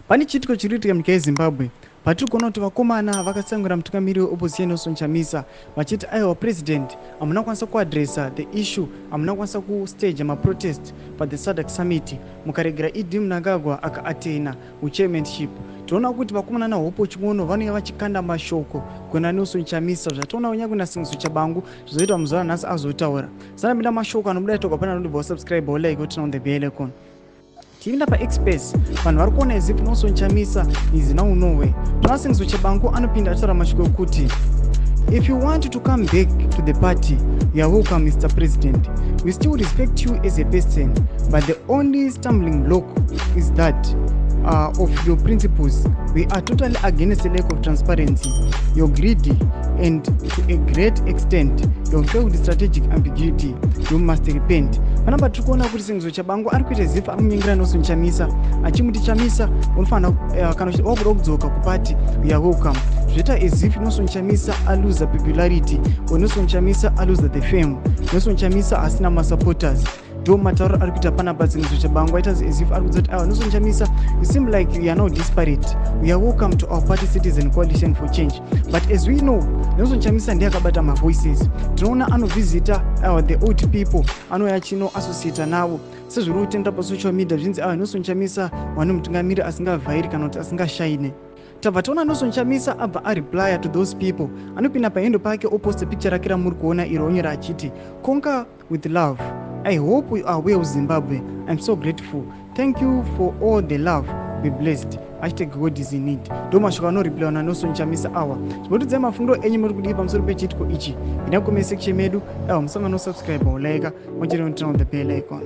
Pane chiitiko chiri kuitika munyika yeZimbabwe patiri kuona kuti vakomana vakatsanangura mutungamiri weopposition Nelson Chamisa vachiti, "Aiwa president, hamuna kukwanisa kuaddressa the issue, hamuna kukwanisa kustaja maprotest pathe SADC summit, mukaregera ED Mnangagwa akaattaina uchairmanship." Tinoona kuti vakomana naHope Chin'ono vanouya vachikanda mashoko kuna Nelson Chamisa, zvatoona kunyange naSengezo Tshabangu zvizoitwa muzuva ranhasi azotaura. Sanapinda mashoko anobuda toka pana nondibva wasubscribe, wolike, woturn on the bell icon. Tiinda paexpress, vanhu vari kuona as if Nelson Chamisa is now nowhere. Toona Sengezo Tshabangu anopinda achitaura mashoko ekuti, "If you want to come back to the party, you are welcome, Mr President. We still respect you as a person, but the only stumbling block is that of your principles. We are totally against the lack of transparency, your greedy and to a great extent your failed strategic ambiguity. You must repent." Panapa tiri kuona kuti Sengezo Tshabangu ari kuita as if ari kunyengera Nelson Chamisa, achimuti, "Chamisa, unofanira kana wakuda kudzoka kupati, you are welcome." Zvoita as if Nelson Chamisa aluza popularity or Nelson Chamisa aluza the fame, Nelson Chamisa asina masupporters. Ndo matauro ari kuita panapa Sengezo Tshabangu, aita as if ari kudza kuti, "Aiwa Nelson Chamisa, you seem like you are now desperate. We are welcome to our party, Citizen Coalition for Change." But as we know, Nelson Chamisa ndiye akabata mavoices. Tinoona anovhizita aiwa the old people, anouya chino associata navo sezviri kutenda pasocial media. Zvinzi, "Aiwa, Nelson Chamisa wane mutungamiri asingavhairi kana kuti asingashaine." Tabva taona Nelson Chamisa abva areplya to those people. Anopinda pahandle pake, oposta picture rake ramuri kuona iro, onyora achiti, "Conquer with love. I hope you are well, Zimbabwe. I'm so grateful. Thank you for all the love. Be blessed. #GodIsInNeed." Ndo mashoko anoreplyiwa naNelson Chamisa awa. Zvinotidzai mafungiro enyu, muri kudii pamusoro pechiitiko ichi? Ina comment section medu. Aiwa, musangano subscribe, like, mochiri on the bell icon.